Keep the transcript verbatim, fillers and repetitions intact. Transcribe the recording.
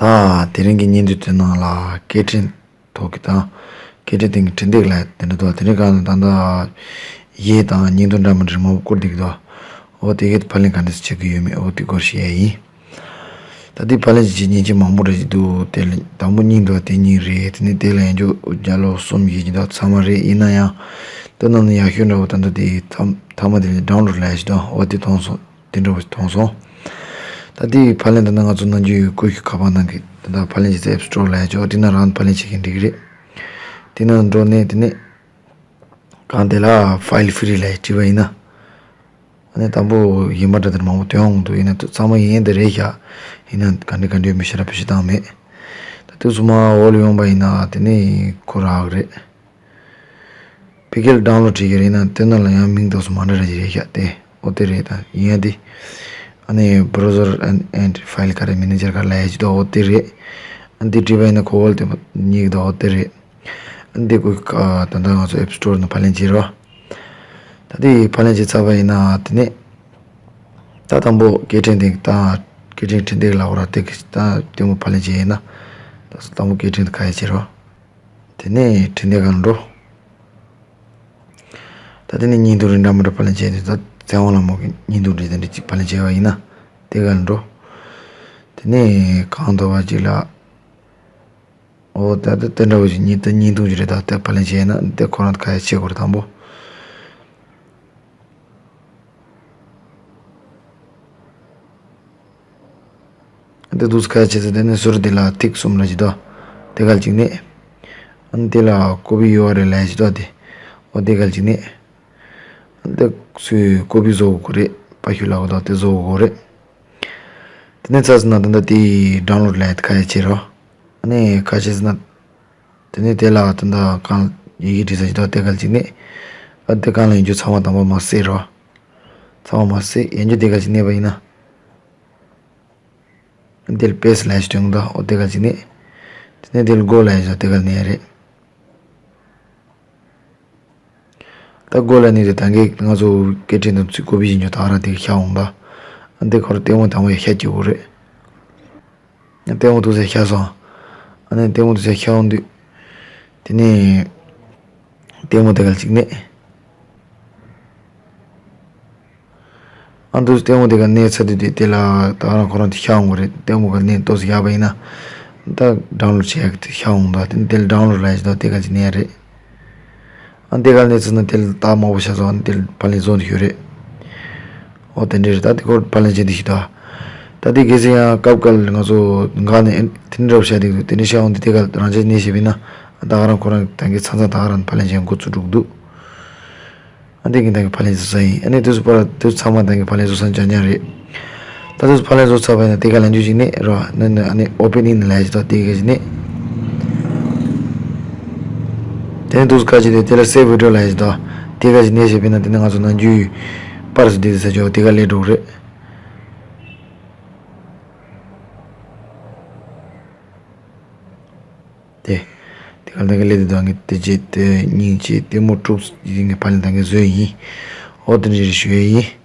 ད་དེ་རིང་གི་བརྙན་ཐུང་དེ་ནང་ལ་སྐད་འཕྲིན་ཐོག་གི་དང་། སྐད་འཕྲིན་སྟེང་གི་འཕྲིན་སྟེགས་ལ་དེ་འདྲ་འདུག་དེ་རིང་གང་ལ་ད་ལྟ་གཡས་དང་བརྙན་ཐུང་འདྲ་མི་འདྲ་མང་པོ་བསྐུར་བསྡད་ཀྱི་འདུག་འོ་དེ་གའི་ཕབ་ལེན་ག་འདྲ་བྱེད་ཀྱི་ཡོད་མེད་འོ་དེ་སྐོར་བཤད་ཡ་ཡིན། ད་ལྟའི་ཕབ་ལེན་བྱེད་ཀྱི་མཉེན་ཆས་མང་པོ་རེ་ཞིག་འདུག་དེ་ལ་དང་པོ་སྙིང་འདུག་དེ་གཉིས་རེད། དེ་ནས་དེ་ལ་ཡང་འཇོག་རྒྱ་ལོ་གསུམ་ཡོད་ཀྱི་འདུག་ཚང་མ་རེད། ཡིན་ན་ཡང་དེ་ནང་ནས་ཡག་ཤོས་འདྲ་བོ་ད་ལྟ་དེ་མཐའ་མ་དེ་ལ་ཌའུན་ལོཌ་ལབ་ཡ་ཞིག་འདུག་འོ་དེ་མཐོང་སོང་། དེ་འདྲ་བོ་མཐོང་སོང་། ད་དེ་ཕབ་ལེན་ད་ལྟ་ང་ཚོ་ནམ་རྒྱུན་ཀུ་ཤུ་ཁ་པར་ནང་གི་ད་ལྟ་ཕབ་ལེན་བྱེད་ས་ཨེབ་སི་ཊོར་ལབ་ཡ་ཅིག་འོ་དེ་ན་རང་ཕབ་ལེན་བྱེད་མཁན་འགྲིག་གི་རེད། དེ་ན་འགྲོ་ནས་དེ་ནས་གང་དེ་ལ་ཕའིལ་ཕི་རི་ལབ་ཡ་བྲིས་པ་ཡིན་ན། ཨ་ནི་དང་པོ་ཡིན་པ་འདྲ་དེར་མང་པོ་སྟོན་འོང་འདུག་ཡིན་ན་ཚང་མ་ཡིན་ཡིན་དེ་རེད་ཤག་ཡིན་ན་ག་འདྲ་ག་འདྲའི་མི་ཤེས་ར་བེད་སྤྱོད་བཏང་མེད། ད་དུས་སུ་མ་འོག་ལ་ཡོང་པ་ཡིན་ན་དེ་ནི་ཁོ་རག་རེད། ཕ་གིར་ཌའུན་ལོཌ་བྱེད་ཀྱི་རེད་ན་དེ་ནང་ལ་ཡང་མིང་དང་སུ་མ་འདྲ་ར་ཅིག་རེད་ཤག་དེ་འོ་དེ་རེད། ད་ཡིན་ཡ་དེ་ཨ་ནི་བྷ་རོ་ཟར་ཨེན་ཨེན་ཕའིལ་ག་རེ་མེ་ནེ་ཇར་ག་རེ་ལབ་ཡ་ཅིག་འདུག་འོ་དེ་རེད། ཨ་ནི་དེ་བྲིས་པ་ཡིན་ན་ཁོ་འོལ་དེ་གཉིས་ཀྱི་འདུག་འོ་དེ་རེད། ཨ་ནི་དེ་ཀོ་ད་ལྟ་ང་ཚོ་ཨེབ་སི་ཊོར་ནང་ཕབ་ལེན་བྱེད་རོགས། ད་དེ་ཕབ་ལེན་བྱེད་ཚར་བ་ཡིན་ན་དེ་ནས་ད་དང་པོ་སྐད་འཕྲིན་དེ་ད་སྐད་འཕྲིན་འཕྲིན་སྟེགས་ལ་འོ་ར་དེ་གི་ད་ལྟད་མོ་ཕབ་ལེན་བྱེད་ཡིན་ན་ད་དང་པོ་སྐད་འཕྲིན་དེ་ག་ཡ་བྱེད་རོགས། དེ་ནས་འཕྲིན་སྟེགས་སྒང་ལ་འགྲོ། ད་དེ་ནས་བརྙན་ཐུང་རིགས་འདྲ་མི་འདྲ་ཕབ་ལེན་བྱས་ཏེ་ད་ཚེ་དབང་ལྷ་མོ་གི་བརྙན་ཐུང་རིགས་དེ་འདྲ་ཅིག་ཕབ་ལེན་བྱས་པ་ཡིན་ན་དེ་སྒང་ལ་འགྲོ། དེ་ནས་གང་ཐོབ་པ་ཅིག་ལ། འོ་ད་ད་དེ་འདྲ་བོ་ཞིག་བརྙན་ཐུང་བརྙན་ཐུང་ཞིག་རེད། ད་དེ་ཕབ་ལེན་བྱས་ན་དེ་ཁོ་རང་ག་ཡ་བྱེད་དགོས་རེད་དང་པོ། འདི་འདུག་ཁ་ཆེ་ཚེ་དེ་ནས་ཟུར་འདི་ལ་ཐིག་གསུམ་ལ་ཅི་དོ། དེ་གལ་ཅིག་ནས། ཨ་ནི་དེ་ལ་ཀོ་པི་ཡུ་ཨར་ཨེལ་ལ་ཅི་དོ་དེ། འོ་དེ་གལ་ཅིག་ནས། ཨ་ནི་དེ་ཚུའི་ཀོ་པི་བཟོ་དགོས་རེད། པ་ཤུ་ལ་གོ་དོ་དེ་བཟོ་དགོས་རེད། དེ་ནས་ཚར་སོང་ན་ད་ལྟ་དེ་ཌའུན་ལོཌ་ལ་ཁ་ཆེ་རོ། ཨ་ནི་ཁ་ཆེ་ཟེར་ན། དེ་ནས་དེ་ལ་ད་ལྟ་གང་ཡི་གེ་བྲིས་ས་ཅི་དོ་དེ་གལ་ཅིག་ནས། ཨ་དེ་གང་ལ་ཡིན་རྒྱུ་ཚང་མ་དང་པོ་མ་གསལ་རོ། ཚང་མ་མ་གསལ་ཡིན་རྒྱུ་དེ་གལ་ཅིག་གནས་པ་ཡིན་ན། དེ་ལ་པེ་སི་ཊི་ལབ་ཡ་ཞིག་སྟོན་གི་འདུག་འོ་དེ་ག་ཅིག་ནས། དེ་ནས་དེ་ལ་གོ་ལབ་ཡ་ཞིག་དེ་ག་ནས་རེད། ད་གོ་ལབ་ནས་དེ་ད་གིན་ང་ཚོ་སྐད་འཕྲིན་དང་ཚུར་ཀོ་པི་བྱེད་རྒྱུ་ད་ག་རང་དེ་ག་ཤར་འོང་ད། འདི་ཁོ་རང་ལྟད་མོ་དང་པོ་ཡ་ཤར་སྐྱེ་དགོས་རེད། ལྟད་མོ་འདུག་ས་ཤར་སོང་། ཨ་ནི་ལྟད་མོ་འདུག་ས་ཤར་འོང་དུས། དེ་ནས། ལྟད་མོ་དེ་ག་ཅིག་ནས། ཨ་འདུག་ལྟད་མོ་དེ་ག་གནས་ཚར་དུས་དེ་དེ་ལ་ད་རང་ཁོ་རང་དེ་ཤར་འོང་གི་རེད། ལྟད་མོ་ག་གནས་ཏོག་ཙམ་ཡག་པ་ཡིན་ན། ད་ཌའུན་ལོཌ་བྱེད་ཡག་གི་དེ་ཤར་འོང་ད་དེ་ནི་དེ་ལ་ཌའུན་ལོཌ་ལབ་ཡ་ཞིག་ད་དེ་ག་ཅིག་གནས་རེད། ཨ་དེ་ག་གནས་ཚར་ན་དེ་ལ་ད་མང་པོ་ཤར་སོང་། ཨ་དེ་ལ་ཕབ་ལེན་བཟོ་འདི་ཡོད་རེད། འོ་དེ་འདྲ་རེད། ད་དེ་ཁོ་ཕབ་ལེན་བྱེད་འདི་ཞིག་ད། ད་དེ་གལ་སྲིད་ཡང་སྐབས་འགའ་ལ་ང་ཚོ་འགག་ནས་དེ་འདྲ་བྱ་དེ་དེ་འདྲ་ཤར་འོང་དུས་དེ་ག་རང་ཅག་གནས་བྱས་པ་ཡིན་ན་ད་ག་རང་ཁོ་རང་ད་གིན་ཚང་ཚང་ད་ག་རང་ཕབ་ལེན་བྱེད་འགོ་ཚུགས་འགྲོ་གི་འདུག་ཨ་འདི་གིན་ད་གིན་ཕབ་ལེན་བཟོ་ས་ཡིན། ཨ་ནི་དུས་སུ་པར་དུས་ཚང་མ་ད་གིན་ཕབ་ལེན་བཟོ་ས་འཇམ་འཇམ་རེད། ད་དུས་སུ་ཕབ་ལེན་བཟོ་ཚར་བ་ཡིན་ན་དེ་ག་ལན་རྒྱུ་ཞིག་ནི་རོ་ནི་ནི་ཨ་ནི་ཨོ་པེ་ནིང་ལ་ཞིག་ད་དེ་ག་ཞིག་ནི། དེ་ནི་དུས་སུ་ག་ཞིག་ནི་དེ་ལ་སེབ་བི་ཌི་ཡོ་ལ་ཞིག་ད་དེ་ག་ཞིག་ནི་ཞེས་པས་ན་དེ་ནི་ང་ཚོ་ནམ་རྒྱུན་པར་སུ་དེ་ས་ཆོག་དེ་ག་ལས་འགྲོ་གི་རེད། དེ། དེ་ག་ལ་ད་གིན་སླེབས་དུས་ད་ངས་དེ་རྗེས་དེ་སྙིང་རྗེ་ལྟད་མོ་དྲུག་ཡིན་ངས་ཕབ་ལེན་ད་གིན་བཟོས་ཡིན། འོ་དེ་འདྲ་ཞིག་ཞུ་ཡས་ཡིན།